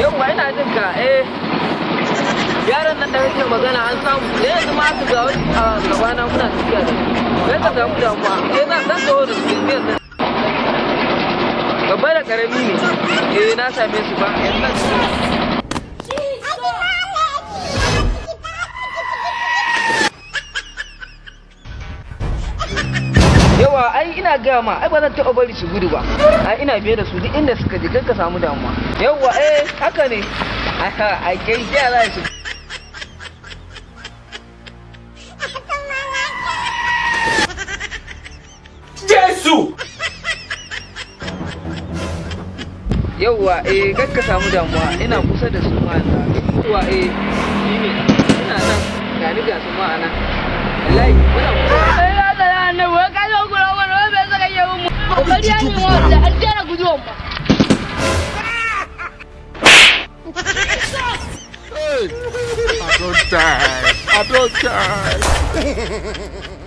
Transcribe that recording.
Yauwa, ina jin ka. Eh, yaran nan da kake magana an samu da yanzu ma aka ga wasu a gabana muna tafiya da su. Kai ka samu damuwa, eh, na san taho da su yanzu yanzu. Babba da karami ne. Eh, na same su ba yanzu. Yawa, ai ina gaya ma, ai ba zan taɓa bari su gudu ba. Ai ina biye da su duk inda suka je, kai ka samu damuwa. Yawa, eh, haka ne. Ai kai sai za su. Jesu! Yauwa, eh, kar ka samu damuwa, ina kusa da su ma yanzu. Yauwa, eh, shine ina nan, ga ni ga su ma anan. Wallahi muna kusa. Ai Allah ya annabi, wai ka zo gura wani, wai bai saka yi mu. Kokari ya ne wa da an jera guduwan ba. I don't die. I don't die.